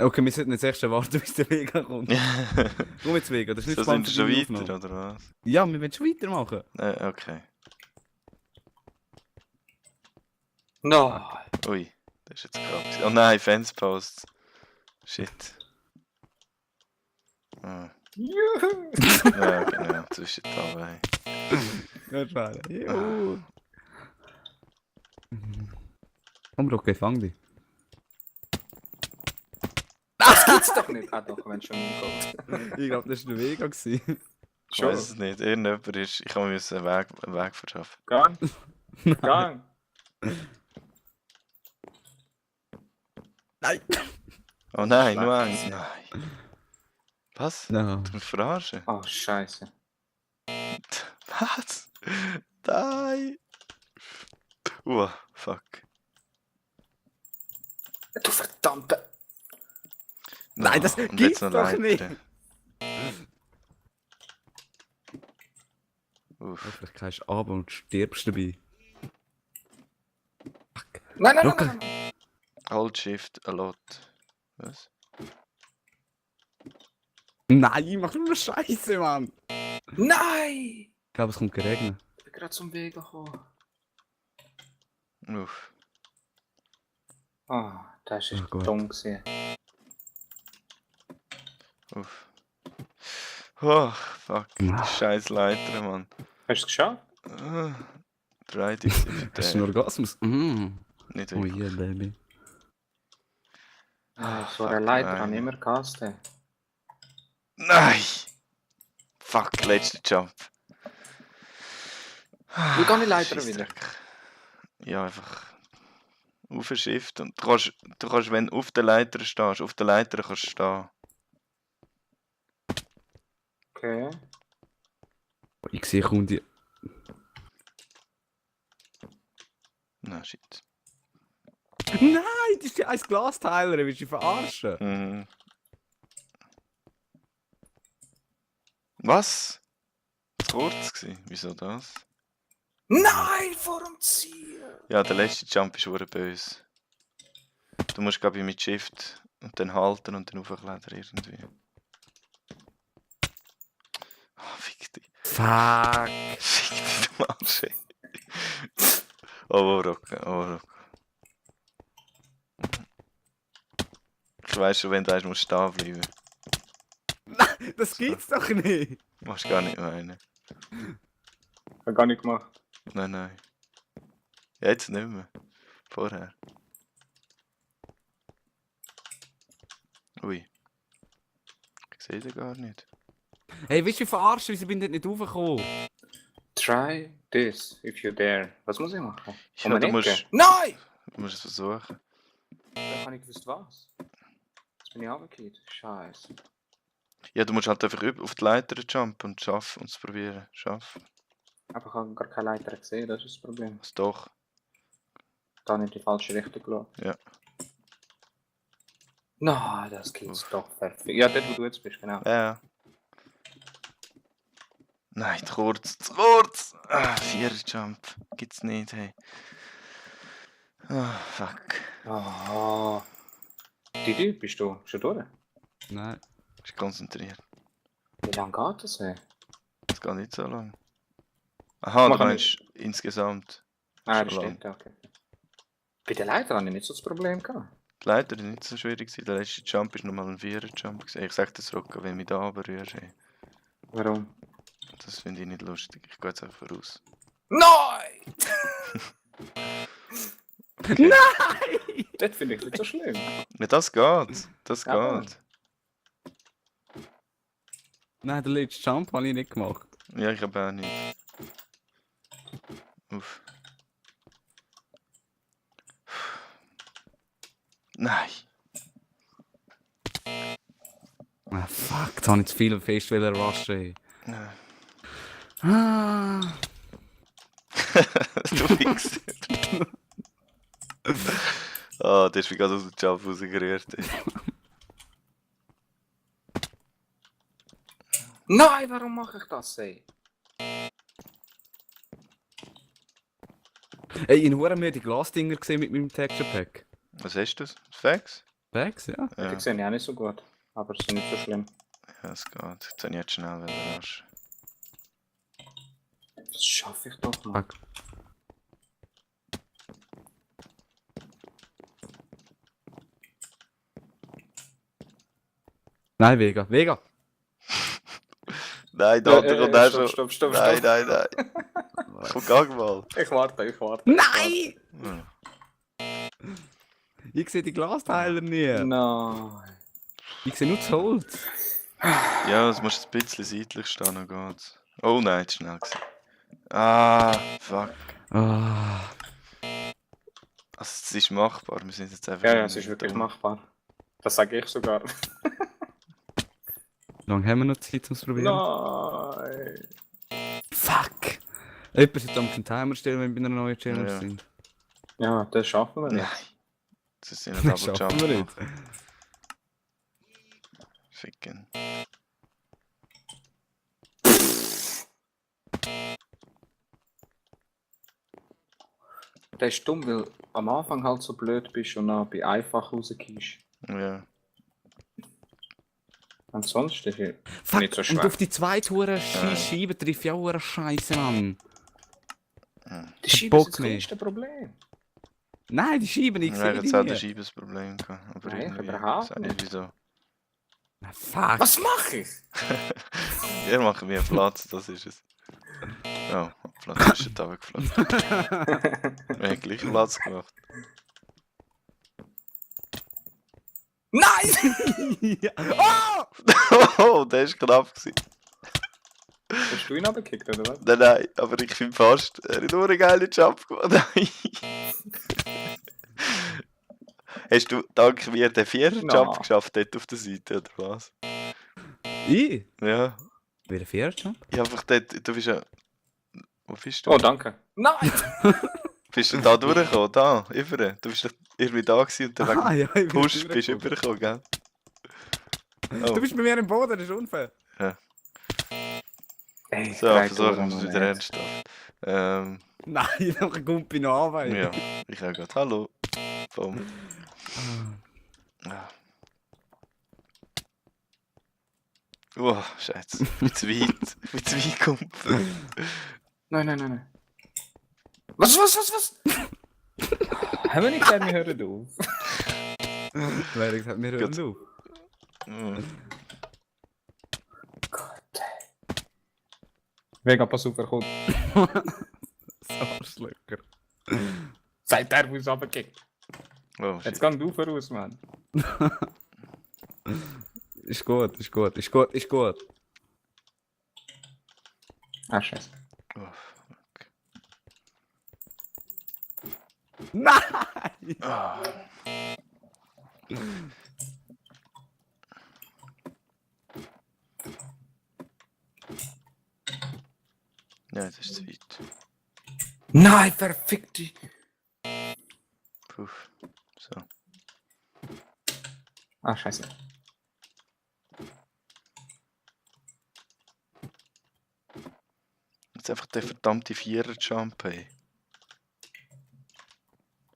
Okay, wir sollten jetzt erst warten, bis der Vega kommt. Komm jetzt, Vega, das ist nicht So spannend sind für wir deine schon weiter, Aufnahme. oder was? Ja, wir wollen schon weitermachen. Okay. No. Ui, das ist jetzt knapp. Oh nein, Fansposts. Shit. Ah. Juhu. Ja, genau, zwischen dabei. Ja, schade. Juhu. Komm doch, okay, fang dich. Das gibt's doch nicht. Ah doch, wenn schon umgeht. Ich glaube, das war der Vega. Ich weiß es nicht, irgendjemand ist. Ich habe mir einen Weg verschaffen. Gang. Gang. Nein! Oh nein, nur Schlecht. ein. Nein. Was? No. Du mich verarschen? Oh, scheiße. Was? Nein! Fuck. Du verdammte. Nein, das und gibt's jetzt noch doch Leiter. nicht! Vielleicht gehst du ab und stirbst dabei. Fuck. Nein, nein, Locker. nein, nein. Hold Shift a lot. Was? Nein, mach nur Scheiße, Mann! Nein! Ich glaube, es kommt geregnet. Ich bin gerade zum Weg gekommen. Uff. Ah, das ist Ah, gut. dumm gewesen. Uff. Oh, fuck. Ah. Scheiß Leiter, Mann. Hast du es geschafft? 3 Dixie Hast du einen Orgasmus? Nicht Oh wirklich. yeah, baby. So fuck, eine Leiter nein. habe ich immer gehasst. Nein! Fuck, letzter Jump. Wie gehe ich Leiter wieder? Scheissdreck. Ja, einfach auf ein Shift und du kannst, wenn du auf der Leiter stehst, auf der Leiter kannst du stehen. Okay. Ich sehe Kundi. Na, shit. Nein, das ist ja ein Glasteiler, willst du dich verarschen? Mhm. Was? Zu kurz gewesen? Wieso das? Nein, vor dem Ziel! Ja, der letzte Jump ist wirklich böse. Du musst, glaube ich, mit Shift und dann halten und dann aufklettern irgendwie. Ah, fick dich. Fuck. Fick dich, du Arsch. Oh, Rock. Ich weiss schon, wenn du eins musst stehen bleiben. Das gibt's doch nicht. Machst gar nicht meinen. Hab gar nicht gemacht. Nein. Jetzt nicht mehr. Vorher. Ui. Ich sehe den gar nicht. Hey, willst du mich verarschen? Wieso bin ich dort nicht raufgekommen? Try this, if you dare. Was muss ich machen? Ja, Um eine du musst- Ecke? Nein! Du musst es versuchen. Da kann ich gewusst was. Jetzt bin ich runtergefallen. Scheiße. Ja, du musst halt einfach auf die Leiter jumpen und schaffen und es probieren. Schaffen. Aber ich habe gar keine Leiter gesehen, das ist das Problem. Was doch. Da nicht in die falsche Richtung geschaut. Ja. Nein, das geht's doch perfekt. Ja, dort wo du jetzt bist, genau. Ja. Nein, zu kurz. Ah, 4 Jump. Gibt's nicht, hey. Ah, fuck. Ah. Didi, bist du schon durch? Nein. Bist konzentriert. Wie lange geht das, ey? Das geht nicht so lang. Aha, du Machen wir- meinst insgesamt. Ah, das Schon stimmt, okay. Bei der Leiter hatte ich nicht so das Problem gehabt. Die Leiter ist nicht so schwierig gewesen. Der letzte Jump ist nochmal ein 4er Jump gewesen. Ich sag das Rocker, wenn du mich da berührst, hey. Warum? Das finde ich nicht lustig. Ich gehe jetzt einfach voraus. Nein! Okay. Nein! Das finde ich nicht so schlimm. Ja, das geht. Das Ja. geht. Nein, den letzten Jump habe ich nicht gemacht. Ja, ich habe auch nicht. Uff. Nein. Ah, fuck, jetzt habe ich zu viel fest rushen. Ey. Nein. Ah. Du Wichser. Ah, der ist wie gerade aus dem Jump rausgerührt. ey. Nein, warum mache ich das, ey? Ey, ich habe die Glasdinger gesehen mit meinem Texture Pack. Was hast du? Fax? Bags, ja. Ja, Die sehe ich auch nicht so gut. Aber es ist nicht so schlimm. ja, es geht. Jetzt habe ich jetzt schnell wieder rasch. Das schaffe ich doch mal. Fuck. Nein, Vega. Vega! Nein, der andere kommt auch Stopp, schon. stopp, Nein, stopp. nein, nein. Komm, gang mal. Ich warte. Nein! Ja. Ich sehe die Glasteile nie. Nein. Ich sehe nur das Holz. Ja, es muss ein bisschen seitlich stehen, dann geht's. Oh nein, zu schnell gewesen. Ah, fuck. Ah. Also, es ist machbar, wir sind jetzt einfach... Ja, es ist wirklich dumm. machbar. Das sage ich sogar. Wie lange haben wir noch Zeit, um es zu probieren? Nein. Fuck! Jemand sollte am einen Timer stellen, wenn wir bei einer neuen Challenge Ja. sind. Ja, das schaffen wir Nein. nicht. Das ist ein Das Double schaffen Jump. wir nicht. Ficken. Das ist dumm, weil am Anfang halt so blöd bist und dann bei einfach rausgehst. Ja. Ansonsten ist es Fuck! nicht so Und schwer. auf die zwei Touren Scheibe trifft ja auch eine Scheiße an. Die Scheibe Bock ist das nicht. größte Problem. Nein, die Scheiben, ich Ja, sehe jetzt die hat der nie. Scheibe ein Problem gehabt. Aber Nein, ich irgendwie... überhaupt sag nicht wieso. Ah, fuck! Was mache ich? Wir machen mir Platz, das ist es. Oh, Platz ist schon runtergeflogen. Wir haben gleich Platz gemacht. Nein! Ja. Oh! Oh, der ist knapp gewesen. Hast du ihn runtergekickt, oder was? Nein, nein, aber ich finde fast, er hat nur einen geilen Jump gemacht. Nein. Hast du dank mir den Vierer-Jump Ja. geschafft dort auf der Seite, oder was? Ich? Ja. Wieder Viererjump? Ich hab einfach dort, du bist ja... Wo bist du? Oh, danke. Nein! Bist du da durchgekommen? Da, über. Du bist doch irgendwie da gewesen und dann wegen Ah ja, ich bin Push bist du übergekommen. übergekommen, gell? Oh. Du bist bei mir im Boden, das ist unfair. Ey, So, drei versuchen Touren wir es noch wieder nicht. ernsthaft. Nein, noch ein Gumpi noch Arbeit. Ja, ich habe gerade Hallo. Boom. Ah. Oh, Scheiße. Ich bin zu weit. Ich bin zu weit gekommen. Nein. Was? Haben wir nicht gesagt, wir hören auf? Wer hat gesagt, wir hören auf? Mm. Gott. Vega, pass auf, er kommt. Das Arschlöcher. Seit der, wo es runterkickt. Oh, Jetzt shit. geh du voraus, Mann. Ist gut, ist gut, ist gut, ist gut. Ah, scheiße. Oh, Nein! ah. Ja, das ist zu weit. Nein, verfickte. Puff. So. Ah, scheiße. Jetzt einfach der verdammte Vierer-Jump, ey.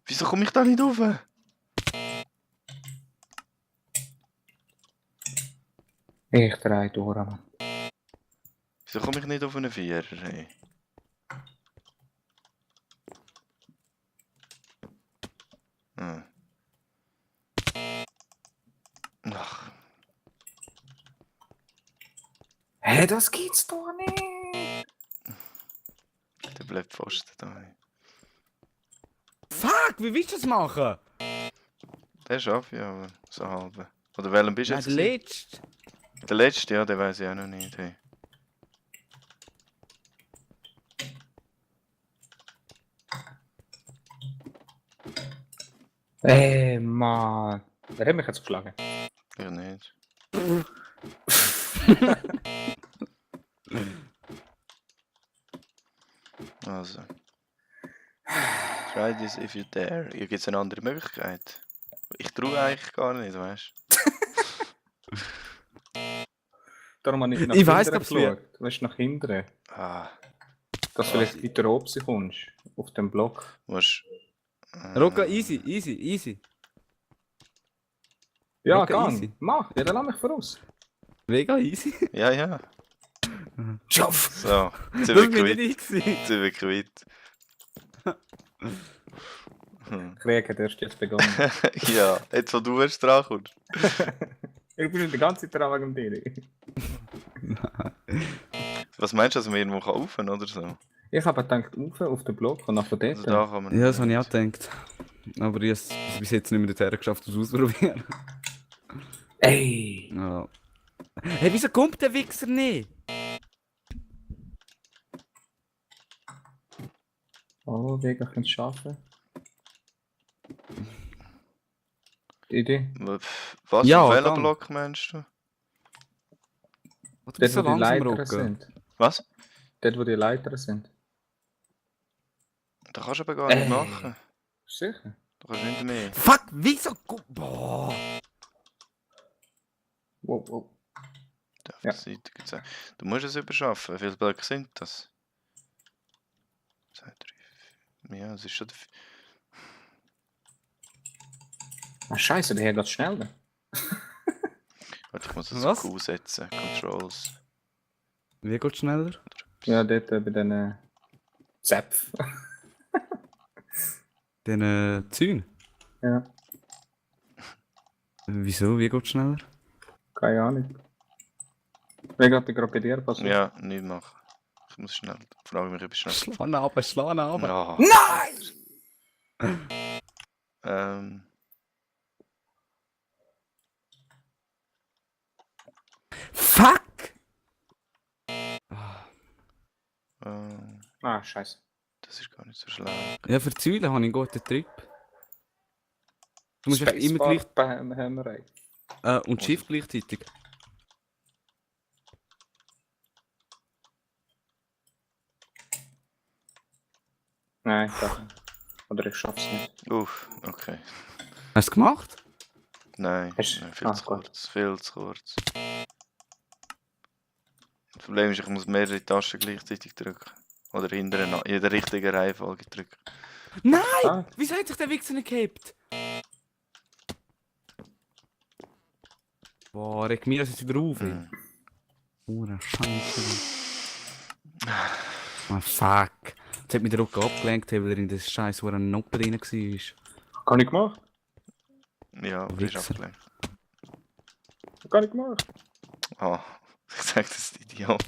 Wieso komme ich da nicht rauf? Ich drei durch, Mann. Wieso komme ich nicht auf einen Vierer, ey? Hm. Ach, Hä, das geht's doch nicht. der bleibt Pfosten da. Ey. Fuck, wie willst du das machen? Der schaffe ich aber, so halbe. Oder welchen bist du Nein, jetzt? der gewesen? letzte. Der letzte, ja, den weiß ich auch noch nicht. Hey. Ey, Mann. Wer hat mich jetzt geschlagen? Ich nicht. Also. Try this if you dare. Hier gibt es eine andere Möglichkeit. Ich traue eigentlich gar nicht, weißt Darum habe ich nach Ich weiss, hinten glaub's mir. geschaut. Du hast nach hinten. du? Ah, Dass du vielleicht weiter oben kommst. Auf dem Block. musst. Roca, easy, easy, easy. Ja, Okay, gang. easy. Mach, ja, dann lass mich voraus. Mega easy. Ja, ja. Schaff! So, jetzt sind Das wir bin quitt. ich nicht. Jetzt sind wir quitt. Krieg hat erst jetzt begonnen. Ja, jetzt wo du erst dran kommst. Ich bin schon die ganze Zeit dran wegen dir. Was meinst du, dass man irgendwo rauf kann oder so? Ich habe gedacht, auf den Block und nach von dort. Also da kann man Ja, das habe ich auch nicht. gedacht. Aber ich habe es bis jetzt nicht mehr dorthin geschafft, das auszuprobieren. Ey! Ja. Hey, wieso kommt der Wichser nicht? Oh, wie kann ich es schaffen? Die Idee? Was, Ja, auf welchen gang. Block meinst du? Du Dort, bist wo so die langsam Leiter rucken. sind. Was? Dort, wo die Leiter sind. Da kannst du aber gar nicht machen. Sicher? Da kannst du nicht mehr. Fuck, wieso? Boah. Wow, wow. Da auf Ja. der Seite gibt's auch- Du musst es überschaffen. Wie viele Blöcke sind das? 2, 3, 4. Ja, es ist schon. Ah, scheiße, der geht schneller. Warte, ich muss das Was? Q setzen. Controls. Wie geht's schneller? Ja, dort bei den Zäpf. Den Zäun. Ja, Wieso? Wie geht's schneller? keine Ahnung. Wie geht die gerade bei dir passiert? Ja, nicht machen. Ich muss schnell. Frage mich, ob ich schnell. Schlan ab, schlan ab. Ja. Nein! Ähm. Fuck! Ah, scheiße. Das ist gar nicht so schlau. Ja, für Zäune habe ich einen guten Trip. Du musst echt immer gleich. Haben wir eigentlich. Und Shift gleichzeitig. Nein, doch nicht. Oder ich schaff's nicht. Uff, okay. Hast du es gemacht? Nein, Hast- nein, viel Ah, zu gut. kurz. Viel zu kurz. Das Problem ist, ich muss mehrere Tasten gleichzeitig drücken. Oder hintereinander, in der richtigen Reihenfolge drücken. Nein! Ah, Wieso hat sich der Wichser nicht gehabt? Boah, reg mir das jetzt wieder auf. Mhm. Hure Scheiße. Ah, fuck. Jetzt hat mich der Rücken abgelenkt, weil er in das scheiß hure Noppen drin war. kann ich gemacht? Ja, aber ist Wichser. abgelenkt. Kann ich gemacht? Ah, ich sag das ist Idiot.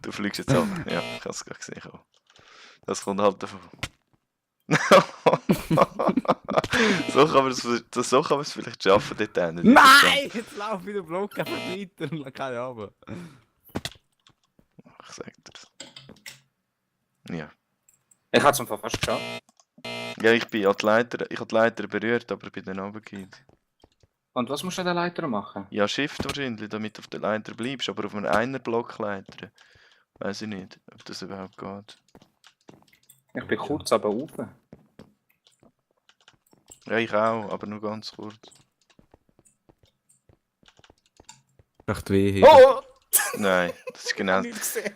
Du fliegst jetzt ab. Ja, ich hab's gerade gesehen. Auch. Das kommt halt davon. So kann man es vielleicht schaffen, dort hinten. Nein! Jetzt lauf wieder Block einfach weiter und keine Ahnung. Ich sag dir das. Ja. Ich hab's einfach fast geschafft. Ja, ich habe die Leiter berührt, aber bin dann runtergefallen. Und was musst du an der Leiter machen? Ja, Shift wahrscheinlich, damit du auf der Leiter bleibst, aber auf einer Blockleiter. Weiß ich nicht, ob das überhaupt geht. Ich bin kurz aber rauf. Ja, ich auch, aber nur ganz kurz. Echt weh. Oh! Nein, das ist genau. Nicht gesehen.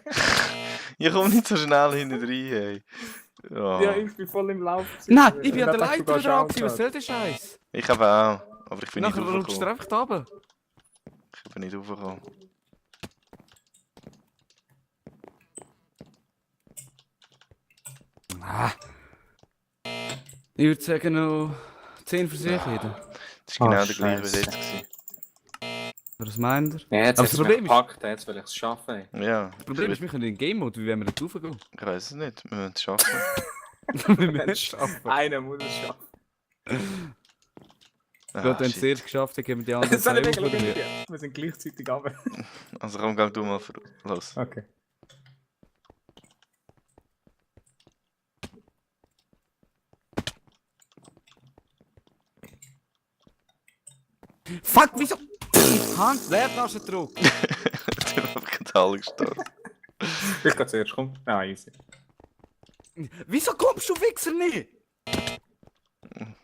Ich komme nicht so schnell hinten rein, hey. Ja, Ja, ich bin voll im Lauf. Nein, ich bin Und an der dann dachte Leiter ich, du dran gehst gewesen, was auch soll der Scheiß? ich habe auch, aber ich bin Nachher nicht rutschst du raufgekommen. einfach da runter. Ich bin nicht raufgekommen. Ah. Ich würde sagen, noch 10 Versuche wieder. Das war genau Ah, der gleiche wie Scheisse. jetzt. Gewesen. Was meint ihr? Ja, jetzt Aber hat das es Problem mich ist- gepackt, jetzt will ich es schaffen. Ja, Das Problem ist, wir können in Game Mode, wie wollen wir da raufgehen? ich weiß es nicht, wir müssen es schaffen. wir müssen es schaffen. Einer muss es schaffen. Ah, Wenn es shit. zuerst geschafft hat, geben wir die anderen Soll ich zwei wirklich auf. nicht? Wir sind gleichzeitig runter. Also komm, geh du mal los. Okay. Fuck, wieso? Hans, Leertaschendruck. Ich hab gerade alle gestorben. Ich gehe zuerst, komm. Ah, easy. Wieso kommst du, Wichser, nicht?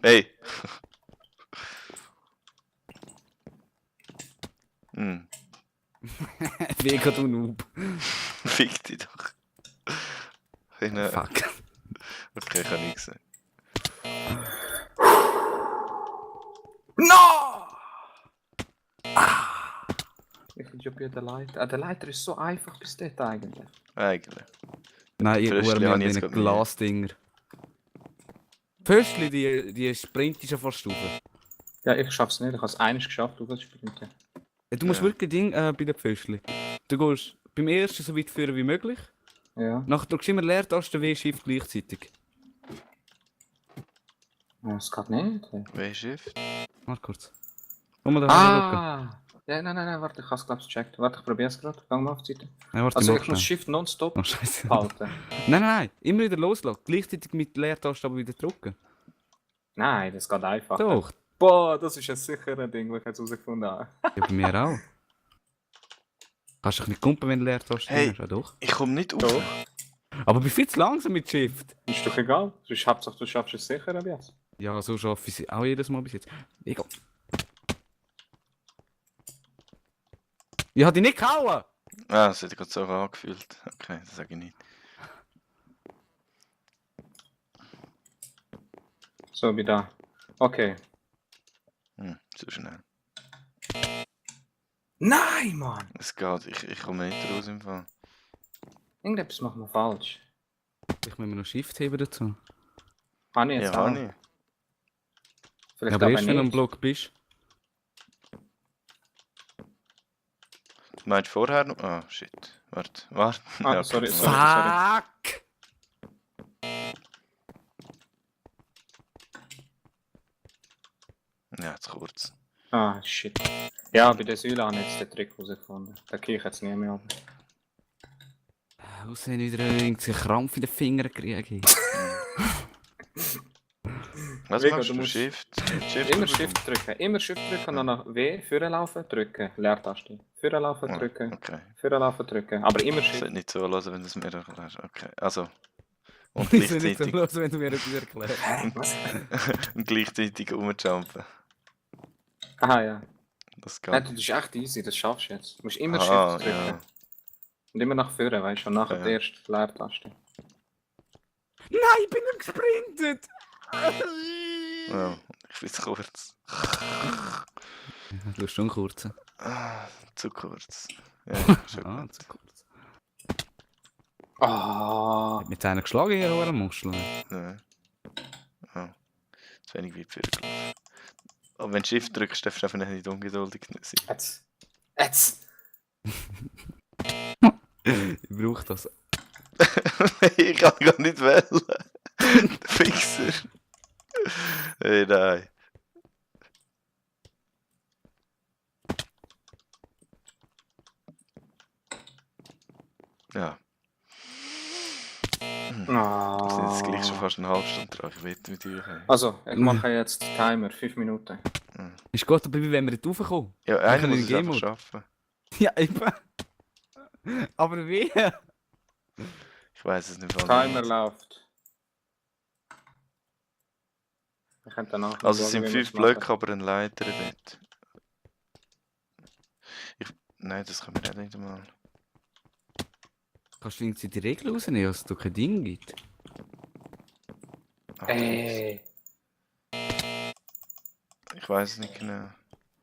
Hey! Hm, Mega du Noob. fick dich doch. Fuck. Okay, ich kann nichts sagen. No! Ich job hier der Leiter. Der Leiter ist so einfach bis dort eigentlich. Eigentlich. Nein, Föstli irgendwo habe mehr ich jetzt den gerade nie. Glasdinger. Föstli, die Sprint ist ja fast rauf. Ja, ich schaff's nicht. Ich habe es eines geschafft, du willst sprinten. Du musst Ja. wirklich Ding bei den Föstli. Du gehst beim ersten so weit führen wie möglich. Ja. Nachher drückst du immer Leertaste W-Shift gleichzeitig. Das geht nicht. W-Shift. Warte kurz. Komm mal da rein. Ah! Ja, nein, warte, ich hab's glaube ich gecheckt. Warte, ich probier's gerade. Gang mal auf die Seite. Nein, warte, Also mach ich muss schnell. Shift nonstop Oh, scheiße. halten. Nein, immer wieder loslassen. Gleichzeitig mit Leertaste aber wieder drücken. Nein, das geht einfach. Doch. Boah, das ist ein sicherer Ding, das ich jetzt herausgefunden habe. Ja, bei mir auch. Kannst du dich nicht kumpen, wenn du Leertaste Hey. hast? Ja, doch. Ich komme nicht auf. Doch. Aber ich bin viel zu langsam mit Shift. Ist doch egal. Sonst Hauptsache du schaffst es sicher ab jetzt. Ja, so schaffe ich es auch jedes Mal bis jetzt. Egal. Ich hab dich nicht gehauen! Ah, das hat sich gerade so angefühlt. Okay, das sage ich nicht. So, wie da. Okay. So schnell. Nein, Mann! Es geht, ich komme nicht raus im Fall. Irgendetwas machen wir falsch. Ich muss mir noch Shift heben dazu. Habe ich jetzt Ja, auch. habe ich. Vielleicht Ja, aber erst wenn du am nicht. Block bist. Du meinst vorher noch? Ah, shit. Warte. Ah, Ja, sorry, okay. sorry. Fuck! Ja, zu kurz. Ah, shit. Ja, bei der Säule habe ich jetzt den Trick herausgefunden. Da kriege ich jetzt nie mehr ab. Aussehen wieder irgendwie Krampf in den Fingern kriegen. Was Rico, machst du du? musst Shift? Immer Shift drücken. Immer Shift drücken und dann nach W, vorlaufen, drücken. Leertaste. Vorlaufen, Ah, drücken. Okay. Vorlaufen, drücken. Aber immer Ich Shift. sollte nicht so hören, wenn du es mir erklärst. Okay, also. Und Ich bin nicht so gleichzeitig, los, wenn du mir etwas erklärst. Hä? Was? und gleichzeitig rumjumpen. Aha, ja. Das Nein, geht. das ist echt easy, das schaffst du jetzt. Du musst immer Ah, Shift drücken. ja. Und immer nach vorne, weißt du, und nachher Ja. die erste Leertaste. Nein, ich bin nicht gesprintet! Ja, ich bin zu kurz. Du hast schon kurz. Ah, zu kurz. Ja, schon Ah, gut. zu kurz. Ah, Hat mit einer geschlagen, ihr Ohren Muschel. Ja. Oh, zu wenig weit für gelaufen. Aber wenn du Shift drückst, darfst du einfach nicht ungeduldig sein. jetzt. Jetzt. Ich brauche das. Ich kann gar nicht wählen. Der Fixer. Hey, nein. Ja, wir sind jetzt gleich schon Ah. fast eine halbe Stunde dran. Ich wette mit dir. Hey. Also, ich mache jetzt Timer, 5 Minuten. Ist gut, aber wie wenn wir dort raufkommen? Ja, können einer muss in es Game einfach Mode. schaffen. Ja, eben. Aber wie? Ich weiß es nicht. Timer läuft. Ich könnte danach Also es schauen, sind wie wir 5 es machen. Blöcke, aber ein Leiter dort. Nein, das können wir auch nicht einmal. Kannst du irgendwie die Regeln rausnehmen, dass es da kein Ding gibt? Ach, Ey. Ich weiß es nicht genau.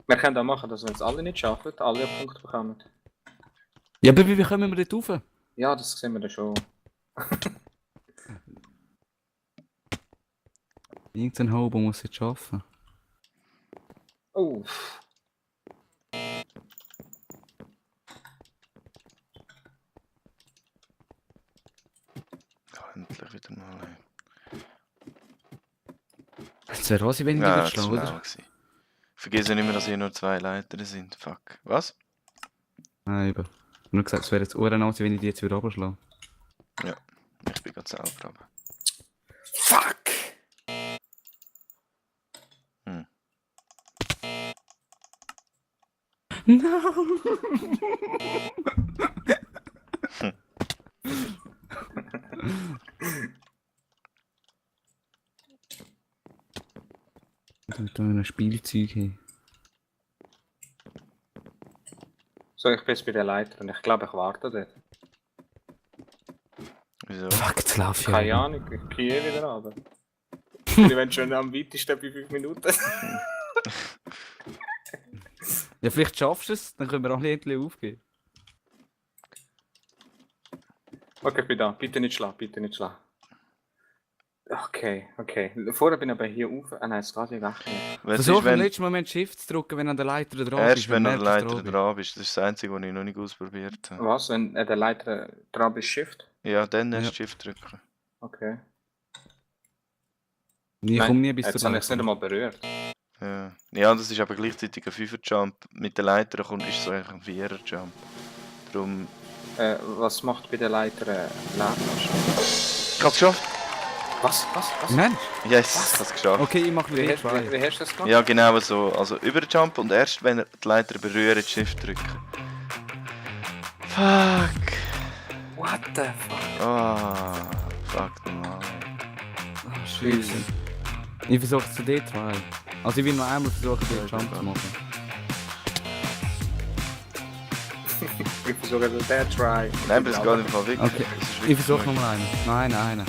Wir können auch machen, dass wenn es alle nicht schaffen, alle einen Punkt bekommen. Ja, aber wie kommen wir dort rauf? Ja, das sehen wir dann schon. Irgendein Hobo muss jetzt schaffen. Oh. Ja, endlich wieder mal. Ey. Jetzt wäre Rosi, wenn ich Ja, wieder das schlagen, war oder? schnell gewesen. Vergiss nicht mehr, dass hier nur 2 Leiter sind. Fuck. Was? Nein, eben. Nur gesagt, es wäre jetzt Ohrennazi, wenn ich die jetzt wieder runterschlage. Ich bin gerade selber aber. Fuck! No! Da ein Spielzeug haben. So, ich bin jetzt bei der Leiter und ich glaube, ich warte dort. Wieso? Fuck, jetzt lauf ich. Keine Ahnung, ich gehe wieder runter. Ich bin schon am weitesten bei 5 Minuten. Ja, vielleicht schaffst du es, dann können wir auch nicht aufgeben. Okay, ich bin da. Bitte nicht schlagen, bitte nicht schlagen. Okay, okay. Vorher bin ich aber hier auf. Ah nein, das Radio weg. Was Versuch ist, im wenn, letzten Moment Shift zu drücken, wenn an der Leiter dran erst bist. wenn du an der merkst, dass du Leiter dran dran bist? Das ist das Einzige, was ich noch nicht ausprobiert habe. Was, wenn der Leiter dran ist, Shift? Ja, dann erst Ja. Shift drücken. Okay. bist. Ich komme nie bis jetzt zur habe ich es nicht Leiter. einmal berührt. Ja. Ja, das ist aber gleichzeitig ein 5er-Jump. Mit der Leiter kommt, ist es eigentlich ein 4er-Jump. Darum... Was macht bei der Leiter Leertaste? Ich hab's geschafft! Was? Mensch! Yes, ich hab's geschafft. Okay, ich mache Wie, wieder hast- wie, zwei. wie hast du das gemacht? Ja, genau so. Also über den Jump und erst wenn er die Leiter berührt, Shift drücken. Fuck! What the fuck? Ah, fuck normal. Ah, Scheiße. Ich versuche es zu D2. Also ich will noch einmal versuchen, den Jump zu machen. Ich versuche den Try. Nein, aber es geht im Fall wirklich. Okay. Es ist Ich wirklich versuche möglich. nochmal einen. Nein, einen.